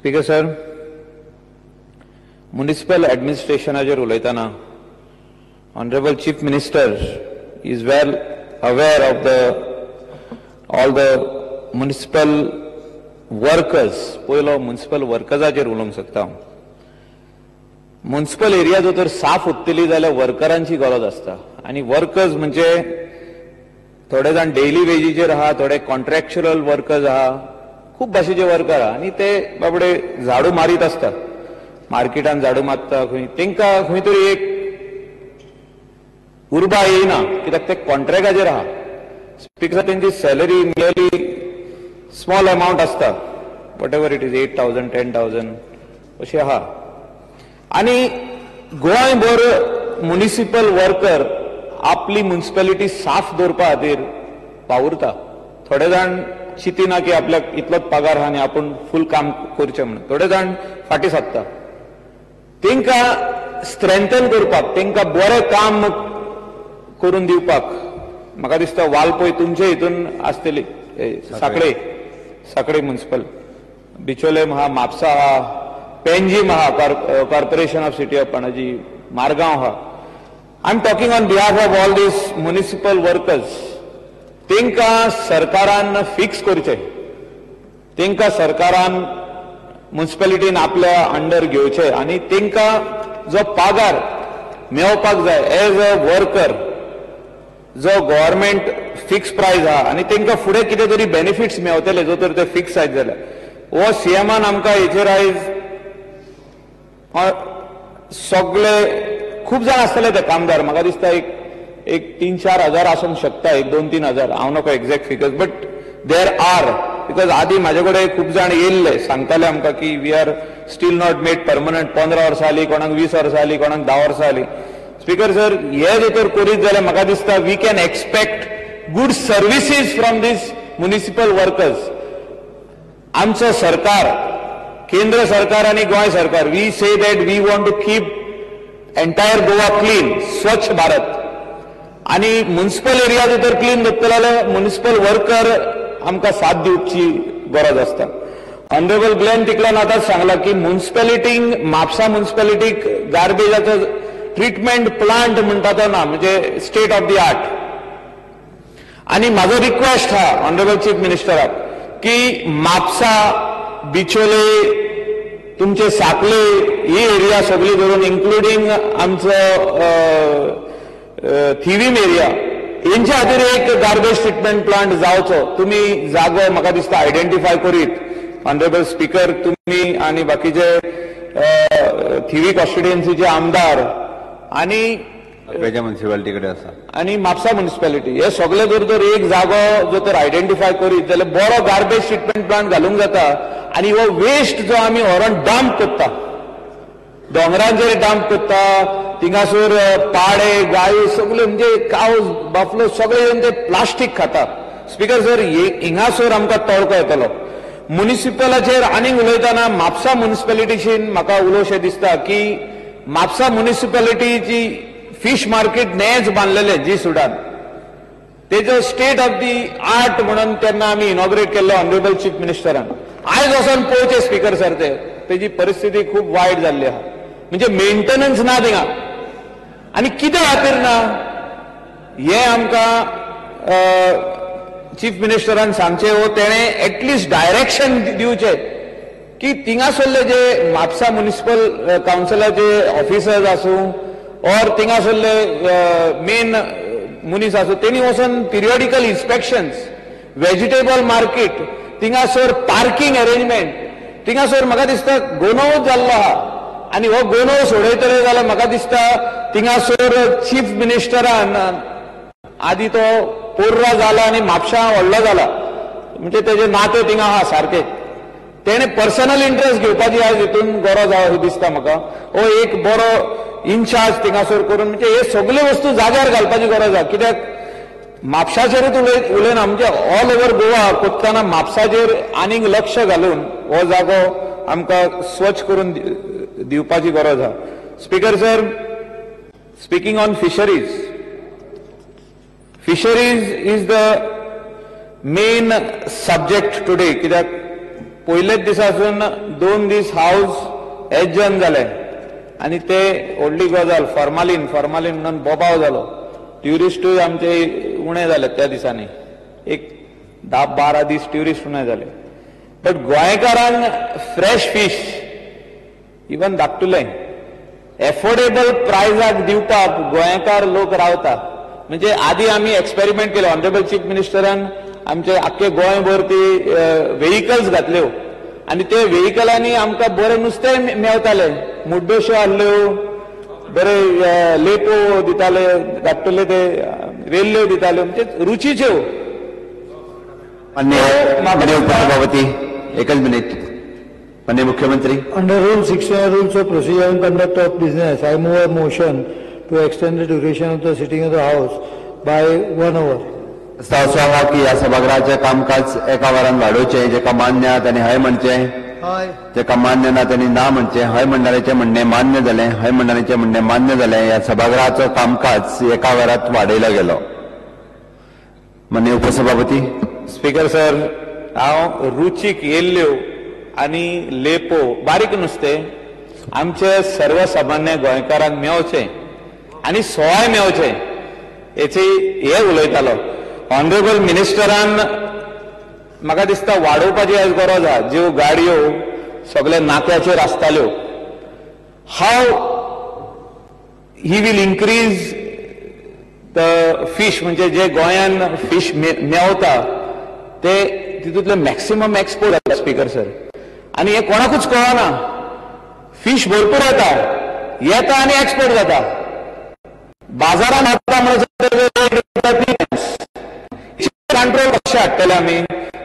Speaker sir, municipal ऍडमिनिस्ट्रेशनाचेर उलयतना Honourable Chief Minister is well aware of the all the municipal workers. पयलो municipal वर्कर्साचेर उलोवंक सोदता हांव. Municipal area जर तर साफ उरतली जाल्यार वर्करांची गरज आसता आनी वर्कर्स म्हणजे थोडे जाण डेली वेजीचेर आहा, थोडे कॉन्ट्रॅक्च्युअल वर्कर्स आहा, खूब भाशेचे वर्कर आहा आनी ते बाबडे झाडू मारीत आसता, मार्केटान झाडू मारता खंय, तांकां खंय तरी एक उर्बा येयना कित्याक ते कॉन्ट्रॅक्टाचेर आहा. स्पीकर, तेंची सॅलरी नियरली स्मॉल अमावंट आसता, whatever it is, 8,000 10,000 अशें आहा. आनी गोंयभर मुनिसिपल वर्कर आपली मुनिसिपॅलिटी साफ दवरपा खातीर वावुरता. थोडे जाण चिंतिना की आपल्याक इतलोच पगार आहा आनी आपूण फूल काम करचें म्हणून, थोडे जाण फाटीं सरता. तांकां स्ट्रेंथन करपाक, तांकां बरें काम करून दिवपाक म्हाका दिसता वालपय तुमचे हितून आसतली, साखळे, साखळे मुनिसिपल, बिचोलेम आहा, म्हापसा आहा, पेंजीम आहा, Corporation of City of Panaji, Margao आहा. I am talking on behalf of all these municipal workers. तांकां सरकारान फिक्स करचें, तांकां सरकारान मुनिसिपॅलिटीन आपल्या अंडर घेवचें आनी तांकां जो पगार मेळपाक जाय एज अ वर्कर, जो गव्हर्मेंट फिक्स प्रायस आहा आनी तांकां फुडें कितें तरी बेनिफिट्स मेवतले जो तर ते फिक्स जायत जाल्यार. हो सीएमान आमकां हेचेर आयज सगळे खूब जाण आसतले ते कामदार, म्हाका दिसता एक एक 3-4 हजार आसूंक शकता, 1, 2, 3 हजार, हांव नको exact figures, but there are, because आदी म्हाजे कडेन खूब जाण येयल्ले सांगताले आमकां की we are still not made permanent, 15 वर्सां जालीं, कोणाक 20 वर्सां जालीं, कोणाक 10 वर्सां जालीं. स्पीकर सर, हे जर तर करीत जाल्यार म्हाका दिसता we can expect good services from these municipal workers. आमचो सरकार, केंद्र सरकार आनी गोंय सरकार, we say that we want to keep entire Goa clean, स्वच्छ भारत. आनी मुनिसिपल एरिया जर तर क्लीन दवरतले जाल्यार मुनिसिपल वर्कर आमकां साथ दिवची गरज आसता. ऑनरेबल ग्लॅन टिकलान आतांच सांगला की मुनिसिपॅलिटींक, म्हापसा मुनिसिपॅलिटीक गार्बेजाचो ट्रिटमेंट प्लांट म्हणटा तो ना, म्हणजे स्टेट ऑफ the art. आनी म्हाजो रिक्वेस्ट आहा ऑनरेबल चीफ मिनिस्टराक की म्हापसा, बिचोले, तुमचे साखळे ही एरिया सगळी धरून इन्क्लुडींग आमचो थिवीम एरिया, हेंच्या खातीर एक गार्बेज ट्रिटमेंट प्लांट जावचो. तुमी जागो म्हाका दिसता आयडेंटिफाय करीत ऑनरेबल स्पीकर, तुमी आनी बाकीचे थिवी कॉन्स्टिट्युएन्सीचे आमदार आनी म्युनिसिपालिटी कडेन आसा आनी म्हापसा म्युनिसिपॅलिटी, हे सगळे जर तर एक जागो जर तर आयडेंटिफाय करीत जाल्यार बरो गार्बेज ट्रिटमेंट प्लांट घालूंक जाता. आनी हो वेस्ट जो आमी व्हरोन डंप करता, दोंगरांचेर डंप करता, थिंगासर पाडे, गायो सगळे म्हणजे कावज, बाफलो सगळे येवन ते प्लास्टीक खाता. स्पीकर सर, हिंगासर आमकां तोडको येतलो. मुनिसिपलाचेर आनीक उलयतना म्हापसा मुनिसिपॅलिटीशीन म्हाका उलोवशें दिसता की म्हापसा मुनिसिपॅलिटीची फिश मार्केट नेच बांदलेले जी सुडान, तेजो स्टेट ऑफ the art म्हणून तेन्ना आमी इनॉग्रेट केल्लो ऑनरेबल चीफ मिनिस्टरान. आयज वचोन पळोवचें स्पीकर सर, ते तेजी परिस्थिती खूब वायट जाल्ली आहा, म्हणजे मेंटेनन्स ना थिंगा. आनी कितें खातीर ना हें आमकां चीफ मिनिस्टरान सांगचें, वो तेणें एटलिस्ट डायरेक्शन दिवचें की थिंगासरले जे म्हापसा म्युनिसिपल कावन्सिलाचे ऑफिसर्स आसूं ऑर थिंगासरले मेन मनीस आसूं, तेणी वचून पिरियडिकल इन्स्पेक्शन्स, वेजिटेबल मार्केट, थिंगासर पार्किंग अरेंजमेंट, थिंगासर म्हाका दिसता गोनोव जाल्लो आहा. आनी हो गोनोव सोडयतले जाल्यार म्हाका दिसता थिंगासर चीफ मिनिस्टरान आदी तो पोर्रा जाला आनी म्हापशा व्हडलो जाला, म्हणजे तेजे नातें थिंगा आहा सारकें, तेणें पर्सनल इंट्रस्ट घेवपाची आयज हितून गरज आहा अशें दिसता म्हाका. हो एक बरो इन्चार्ज थिंगासर करून म्हणजे हे सगळे वस्तू जाग्यार घालपाची गरज आहा. कित्याक म्हापशाचेरूच उलयना, म्हणजे ऑल ओवर गोवा कोत्ताना म्हापसाचेर आनीक लक्ष घालून हो जागो आमकां स्वच्छ करून दिवपाची गरज आहा. Speaker sir, speaking on fisheries, fisheries is the main subject today. कित्याक पयलेच दिसासून 2 दीस हावज एजन जाले आनी ते व्हडली गजाल फॉर्मालीन फॉर्मालीन म्हणून बोबाव जालो. ट्युरिस्टूय आमचे उणे जाले त्या दिसांनी, एक 10-12 दीस ट्युरिस्ट उणे जाले. बट गोंयकारांक फ्रेश फीश इवन धाकटुलें एफोर्डेबल प्रायजाक दिवपाक गोंयकार लोक रावता. म्हणजे आदी आमी एक्सपेरिमेंट केले, ऑनरेबल चीफ मिनिस्टरान आमचे आख्खे गोंयभर ती व्हेकल्स घातल्यो आनी ते व्हेकलांनी आमकां बरें नुस्तें मेवतालें, मुड्डोश्यो आहल्यो, बरे लेपो दिताले, धाकटुले ते वेल्ल्यो दिताल्यो, म्हणजे रुचीच्यो. माननीय उपसभापती एकच मिनिट. माननीय मुख्यमंत्री. Under Rule 16 Rules of Procedure and Conduct of Business, I move a motion to extend the duration of the sitting of the House by 1 hour. प्रस्ताव असो आहा की ह्या सभागृहाचें कामकाज एका वरान वाडोवचें. जेका मान्य आहा तांणी हय म्हणचें, जेका मान्य ना तांणी ना म्हणचें. हय म्हणणाऱ्याचें म्हणणें मान्य जालें, हय म्हणणाऱ्याचें म्हणणें मान्य जालें. ह्या सभागृहाचो कामकाज एका वरात वाडयलो गेलो. माननीय उपसभापती. स्पीकर सर, हांव रुचीक येल्ल्यो आनी लेपो बारीक नुस्तें आमचे सर्वसामान्य गोंयकारांक मेवचें आनी सवाय मेवचें हेची हे उलयतालो. ऑनरेबल मिनिस्टरान म्हाका दिसता वाडोवपाची आयज गरज आहा. ज्यो गाडयो सगळे नाक्याचेर आसताल्यो, how he will increase the fish, म्हणजे जे गोंयान फीश मेवता ते तितूंतले मॅक्सिमम एक्सपोर्ट जाता स्पीकर सर. आनी हे कोणाकूच कळना, फीश भरपूर येता येता आनी एक्सपोर्ट जाता, बाजारान वता म्हणून कंट्रोल कशें हाडटले आमी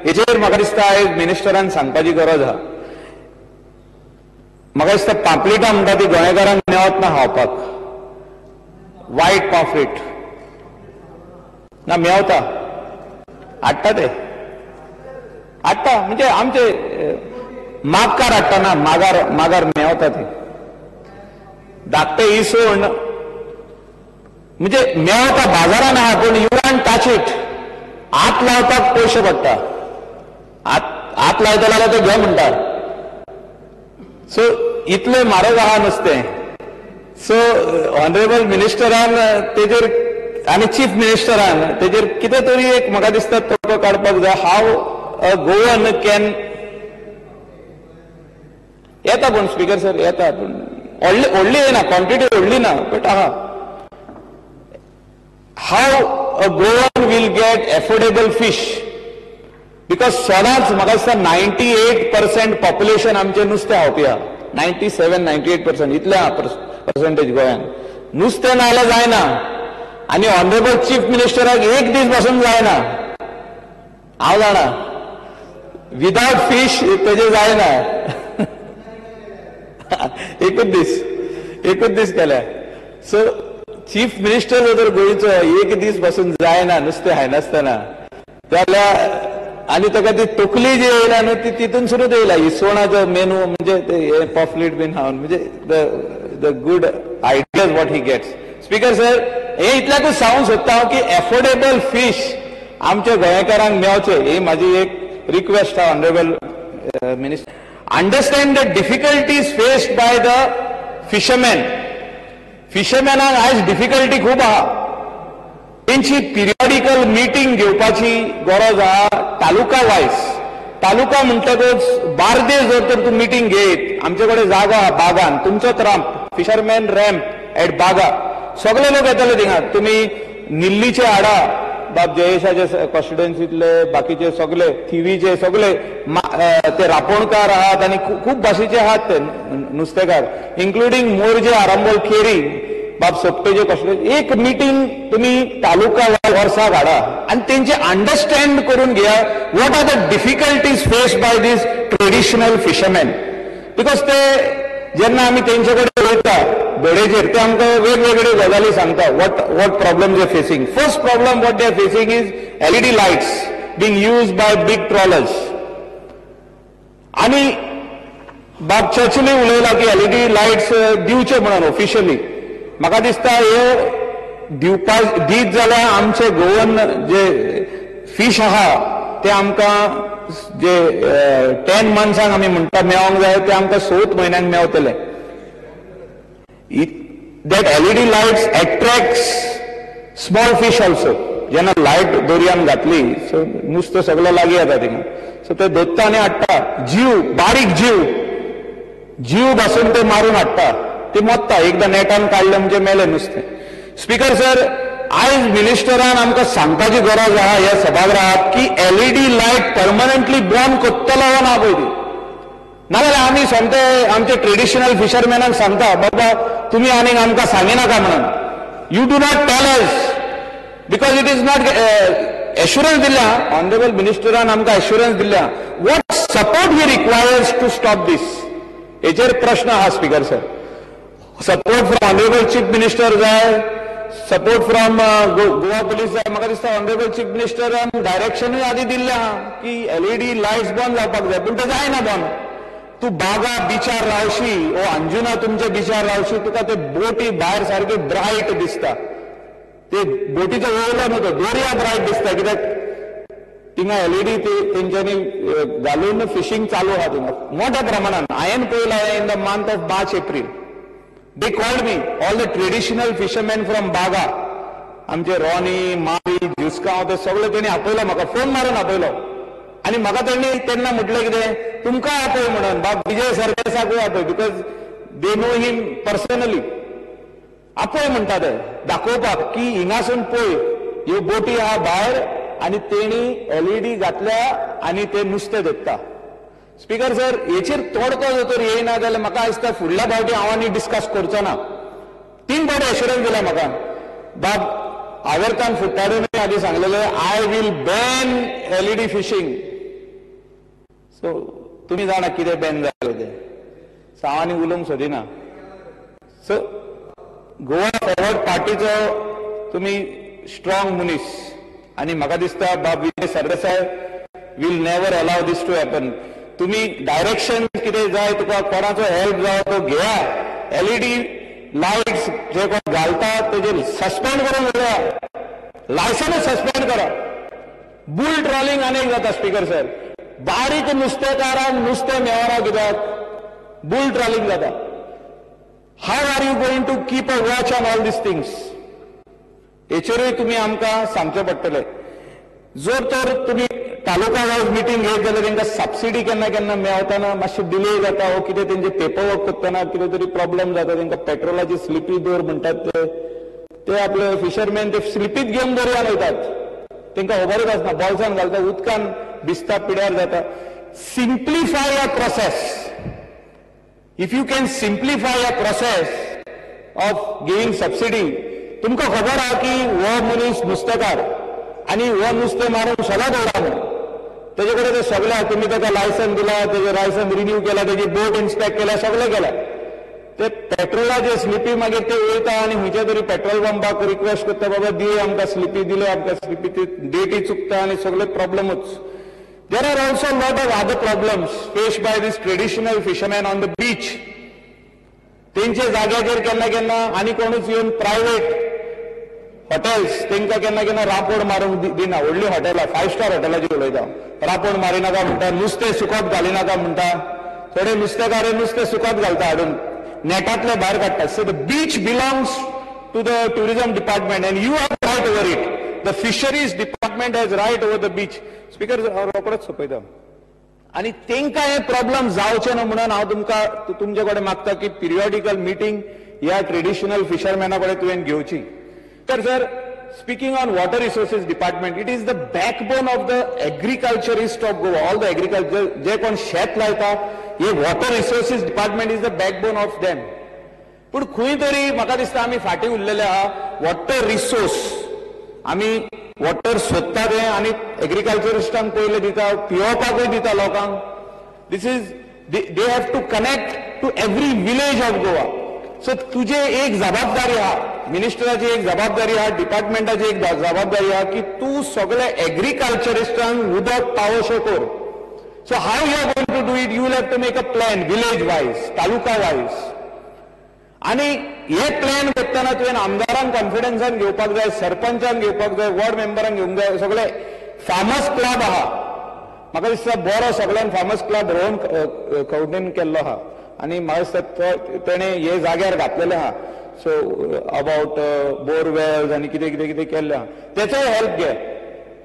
हेचेर म्हाका दिसता आयज मिनिस्टरान सांगपाची गरज आहा. म्हाका दिसता पांपलेटां म्हणटा ती गोंयकारांक मेवत ना खावपाक, वायट पांपलेट ना मेवता, हाडटा ते हाडटा, म्हणजे आमचे मागकार हाडटा ना, मागार मागार मेवता ते धाकटे इसवण म्हणजे मेवता बाजारान आहा, पूण you can't touch it. हात लावपाक पयशे पडटा, हात लायता जाल्यार ते घे म्हणटा. सो इतलें म्हारग आहा नुस्तें. सो ऑनरेबल मिनिस्टरान तेजेर आनी चीफ मिनिस्टरान तेजेर कितें तरी एक म्हाका दिसता तोडगो काडपाक जाय. हाव अ गोवन can येता, पूण स्पीकर सर येता, पूण व्हडली व्हडली येना, क्वॉन्टिटी व्हडली ना, बट आहा. How a Goan will get affordable fish, because सदांच म्हाका दिसता 98% पॉप्युलेशन आमचें नुस्तें खावपी आहा, 97-98% इतलें आहा पर्संटेज गोंयान. नुस्तें ना जाल्यार जायना आनी ऑनरेबल चीफ मिनिस्टराक एक दीस पासून जायना. हांव जाणा विदाउट फीश तेजें जायना. एकूच दीस केल्या. सो चीफ मिनिस्टर जर गोंयचो एक दीस पासून जायना नुस्तें खायनासतना जाल्यार, आनी ताका ती तकली जी येयला न्हू ती तितून सुरूच येयला. इसवणाचो मेनू म्हणजे ते पॉफलेट बीन खावन, म्हणजे the good ideas what he gets. Speaker sir, हे इतल्याकूच सांगूंक सोदता हांव की एफोर्डेबल फीश आमच्या गोंयकारांक मेवचें, ही म्हाजी एक रिक्वेस्ट आहा. Honourable minister, understand the difficulties faced by the fishermen. फिशरमॅनांक आयज डिफिकल्टी खूब आहा, तेंची पिरियडिकल मिटींग घेवपाची गरज आहा तालुका वायज. तालुका म्हणटकच बार्देस जर तर तूं मिटींग घेत, आमचे कडेन जागो आहा बागान, तुमचोच ramp, fisherman ramp at Baga, सगळे लोक येतले थिंगा. तुमी निल्लीचे हाडा, बाब जयेशाचे कॉन्स्टिट्युएन्सीतले, बाकीचे सगळे थिवीचे सगळे ते रापोणकार आहात आनी खूब भाशेचे आहात ते नुस्तेकार, इन्क्लुडींग मोरजे, आरांबोल, केरी, बाब सोपटेचे कॉन्स्टिट्युएन्सी. एक मिटींग तुमी तालुका वर्साक हाडा आनी तेंचे अंडरस्टँड करून घेया what are the difficulties faced by these traditional fishermen. Because ते जेन्ना आमी तेंचे कडेन वयता बेडेचेर, ते आमकां वेगवेगळ्यो गजाली सांगता what problem they facing. First problem what they are facing is LED lights being used by big trawlers. आनी बाब चर्चली उलयला की एलईडी लायट्स दिवचे म्हणून ऑफिशियली. म्हाका दिसता हे दिवपा दीत जाल्यार आमचे गोवन जे फीश आहा ते आमकां जे 10 मंथ्सांक आमी म्हणटा मेळोंक जाय ते आमकां 6 म्हयन्यांक मेवतले. That LED lights attracts small fish also. जेन्ना लायट दर्यान घातली सो नुस्तें सगळें लागीं येता थिंगा, सो ते दोत्ता आनी हाडटा. जीव बारीक जीव जीव भासून ते मारून हाडटा, ते मोत्ता. एकदां नेटान काडलें म्हणजे मेलें नुस्तें. स्पीकर सर, आयज मिनिस्टरान आमकां सांगपाची गरज आहा ह्या सभागृहात की एलईडी लायट परमनंटली बंद करतलो वा ना पळय ती. नाजाल्यार आमी सोमते आमचे ट्रेडिशनल फिशरमॅनांक सांगता, बाबा तुमी आनीक आमकां सांगिनाका म्हणून. You do not tell us because it is not assurance दिल्या. ऑनरेबल मिनिस्टरान आमकां एश्युरन्स दिल्या. What support he requires to stop this, हेचेर प्रश्न आहा speaker sir. Support from honourable chief minister जाय, सपोर्ट फ्रॉम गोवा पुलीस जाय. म्हाका दिसता ऑनरेबल चीफ मिनिस्टरान डायरेक्शनूय आदी दिल्लें आहा की एलईडी लायट्स बंद जावपाक जाय, पूण तें जायना बंद. तूं बागा बिचार रावशी ओ अंजुना तुमच्या बिचार रावशी, तुका ते बोटी भायर सारकी ब्रायट दिसता. ते बोटीचो वयलो न्हू तो दर्या ब्रायट दिसता, कित्याक थिंगा एलईडी ते तेंच्यांनी घालून फिशींग चालू आहा थिंगा मोठ्या प्रमाणान. हांवें पळयला in the month of March April they called me all the traditional fishermen from Baga, आमचे रोनी मारी जुस्कांव ते सगळे तेणी आपयलो, म्हाका फोन मारून आपयलो. आनी म्हाका तेणी तेन्ना म्हटलें कितें, तुमकां आपय म्हणून बाब Vijay सरदेसाकूय आपय, because they know him personally. आपय म्हणटा ते दाखोवपाक की हिंगासून पळय ह्यो बोटी आहा भायर आनी तेणी एलईडी घातल्या आनी ते नुस्तें धरता. स्पीकर सर, हेचेर तोडको जर तर येयना जाल्यार म्हाका दिसता फुडल्या फावटी हांव आनी डिस्कस करचो ना. 3 फावटी एश्युरन्स दिला म्हाका बाब आवर्तान फुट्टाडून आदी सांगलेले, I will ban LED fishing. So तुमी जाणा कितें बॅन जालें तें, सो हांव आनी उलोवंक सोदिना. सो गोवा फॉरवर्ड पार्टीचो तुमी स्ट्रॉंग मनीस आनी म्हाका दिसता बाब Vijay Sardesai will never allow this to happen. तुमी डायरेक्शन कितें जाय, तुका कोणाचो हेल्प जाय तो घेया. एलईडी लायट्स जे कोण घालता तेजेर सस्पेंड करून उडया, लायसनूच सस्पेंड करा. बुल ट्रॉलिंग आनीक जाता स्पीकर सर, बारीक नुस्तेकारांक नुस्तें मेळना कित्याक बुल ट्रॉलिंग जाता. How are you going to keep a watch on all these things, हेचेरूय तुमी आमकां सांगचें पडटलें. जर तर तुमी तालुका वायज मिटींग घेत जाल्यार तांकां सबसिडी केन्ना केन्ना मेळतना मातशी डिले जाता, वो कितें तेंचे पेपर वर्क करतना कितें तरी प्रॉब्लम जाता. तांकां पेट्रोलाची स्लिपी दवर म्हणटात ते, ते आपले फिशरमॅन ते स्लिपीत घेवन दर्यान वयतात, तांकां खबरूच आसना, बॉल्सान घालता, उदकान भिजता, पिड्यार जाता. Simplify a process. If you can simplify a process of giving subsidy, तुमकां खबर आहा की हो मनीस नुस्तेकार आनी हो नुस्तें मारून सदांच वयता म्हणून, तेजे कडेन ते सगळें, तुमी ताका लायसन दिला, तेजें लायसन रिन्यू केला, तेजी बोट इन्स्पेक्ट केल्या, सगळें केलां. ते पेट्रोलाचे स्लिपी मागीर ते वयता आनी खंयच्या तरी पेट्रोल पंपाक रिक्वेस्ट करता, बाबा दी आमकां स्लिपी, दिले आमकां स्लिपी, ती डेटी चुकता आनी सगळे प्रॉब्लमूच. There are also lot of other problems faced by this traditional fishermen on the beach. तेंच्या जाग्याचेर केन्ना केन्ना आनी कोणूच येवन प्रायवेट हॉटेल्स तेंकां केन्ना केन्ना रापोड मारूंक दिना. व्हडलीं हॉटेलां, 5 स्टार हॉटेलाची उलयता, रापोड मारिनाका म्हणटा, नुस्तें सुकत घालिनाका म्हणटा. थोडे नुस्तेकार नुस्तें सुकत घालता, हाडून नेटांतले भायर काडटा. So the beach belongs to the tourism department and you have right over it. The fisheries department has right over the beach. Speaker रोकडोच सोंपयता. आनी तेंकां हे प्रॉब्लम जावचे न्हू म्हणून हांव तुमकां तुमचे कडेन मागता की पिरियडिकल मिटींग ह्या ट्रेडिशनल फिशरमॅना कडेन तुवें घेवची. तर sir, speaking on water resources department, it is the backbone of the agriculturist of Goa. All the agriculture जे कोण शेत लायता, हे water resources department is the backbone of them. पूण खंय तरी म्हाका दिसता आमी फाटीं उरलेले आहा. वॉटर रिसोर्स आमी वॉटर सोदता ते आनी एग्रीकल्चरिस्टांक पयले दिता, पियोवपाकूय दिता लोकांक. This is they have to connect to every village of Goa. So तुजे एक जबाबदारी आहा, मिनिस्टराची एक जबाबदारी आहा, डिपार्टमेंटाची एक जबाबदारी आहा की तूं सगळे एग्रीकल्चरिस्टांक उदक पावोशें कर. So how you are going to do it, you will have to make a plan village wise, taluka wise. आनी हे प्लॅन करतना तुवें आमदारांक कॉन्फिडन्सान घेवपाक जाय, सरपंचांक घेवपाक जाय, वॉर्ड मेंबरांक घेवंक जाय, सगळे फार्मर्स क्लब आहा म्हाका दिसता बरो सगळ्यान फार्मर्स क्लब रोहन खवडेन केल्लो आहा आनी म्हाका दिसता तेणें हे जाग्यार घातलेलें आहा. सो अबाउट बोरवेल्स आनी कितें कितें कितें केल्लें आहा, तेचोय हेल्प घे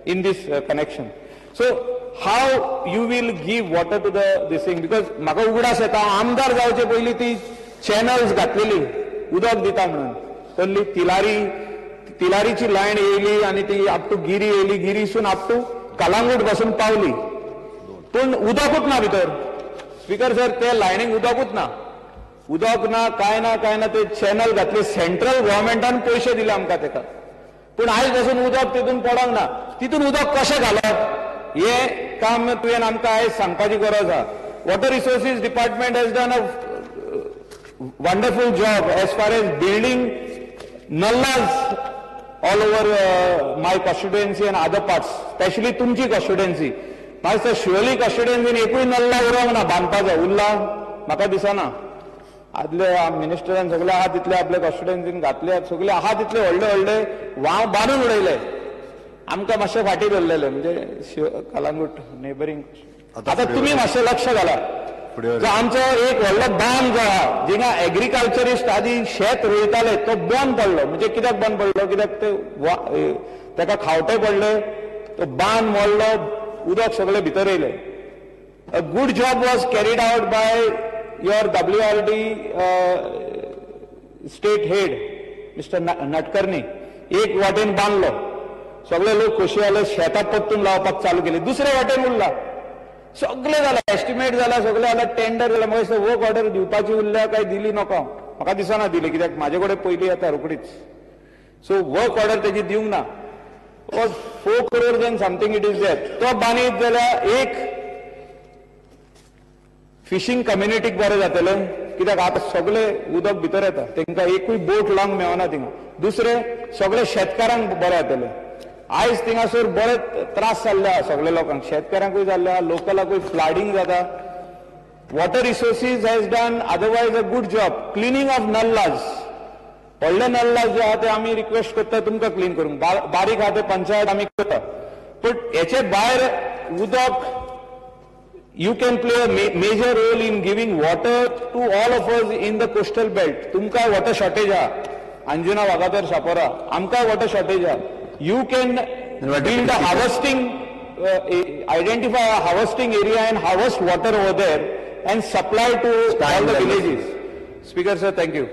in this connection. So how you will give water to the this thing, because म्हाका उगडास येता आमदार जावचे पयलीं ती चॅनल्स घातलेली उदक दिता म्हणून, कसली तिलारीची लायन येयली आनी ती अप टू गिरी येयली, गिरीसून अप टू कलांगूट पासून पावली, पूण उदकूच ना भितर. स्पीकर सर, ते लायनीक उदकूच ना, उदक ना, काय ना काय ना. ते चॅनल घातले, सेंट्रल गव्हर्मेंटान पयशे दिले आमकां तेका, पूण आयज पासून उदक तितून पडोंक ना. तितून उदक कशें घालप हें काम तुवें आमकां आयज सांगपाची गरज आहा. Water resources department has done a wonderful job as far as building nallahs all over my constituency and other parts, specially तुमची कॉन्स्टिट्युएन्सी. म्हाका शिवोली कॉन्स्टिट्युएन्सीन एकूय नल्ला उरोंक ना बांदपाचो, उरला म्हाका दिसना. आदले मिनिस्टरान सगळे आहा तितले आपले कॉन्स्टिट्युएन्सीन घातले, सगळे आहा तितले व्हडले व्हडले वाव बांदून उडयले, आमकां मातशें फाटीं दवरलेले, म्हणजे कलांगूट नेबरींग. आतां तुमी मातशें लक्ष घाला, जो आमचो एक व्हडलो बांद जो आहा, जिंगा एग्रीकल्चरिस्ट आदी शेत रोयताले, तो बंद पडलो. म्हणजे कित्याक बंद पडलो? कित्याक ते ताका खावटे पडले, तो बांद मोडलो, उदक सगळें भितर येयलें. A good job was carried out by your WRD state head mister Nadkarni. एक वाटेन बांदलो, सगळे लोक खोशी जाले, शेतां परतून लावपाक चालू केली. दुसरे वाटेन उरला, सगळे जाला, एस्टिमेट जाला, सगळे जाला, टेंडर जाला. मागीर वर्क ऑर्डर दिवपाची उरल्या काय दिली नको, म्हाका दिसना दिली, कित्याक म्हाजे कडेन पयलीं येता रोखडीच. सो वर्क ऑर्डर तेजी दिवंक ना. 4 crores and something it is there. तो बांदीत जाल्यार एक फिशींग कम्युनिटीक बरें जातलें, कित्याक आतां सगळे उदक भितर येता, तांकां एकूय बोट लावंक मेळना थिंगा. दुसरें सगळे शेतकारांक बरें जातलें. आयज थिंगासर बरे त्रास जाल्ले आहा सगळे लोकांक, शेतकारांकूय जाल्ले आहा, लोकलाकूय फ्लडिंग जाता. Water resources has done otherwise a good job cleaning of nallahs. व्हडले नल्लाज जे आहा ते आमी रिक्वेस्ट करता तुमकां क्लीन करूंक, बारीक आहा ते पंचायत आमी करता, पूण हेचे भायर उदक you can play a major role in giving water to all of us in the coastal belt. तुमकां वॉटर शॉर्टेज आहा, अंजुना वागातोर शापोरा आमकां वॉटर शॉर्टेज आहा. You can build a harvesting, identify a harvesting area and harvest water over there and supply to all the villages. Speaker sir, thank you.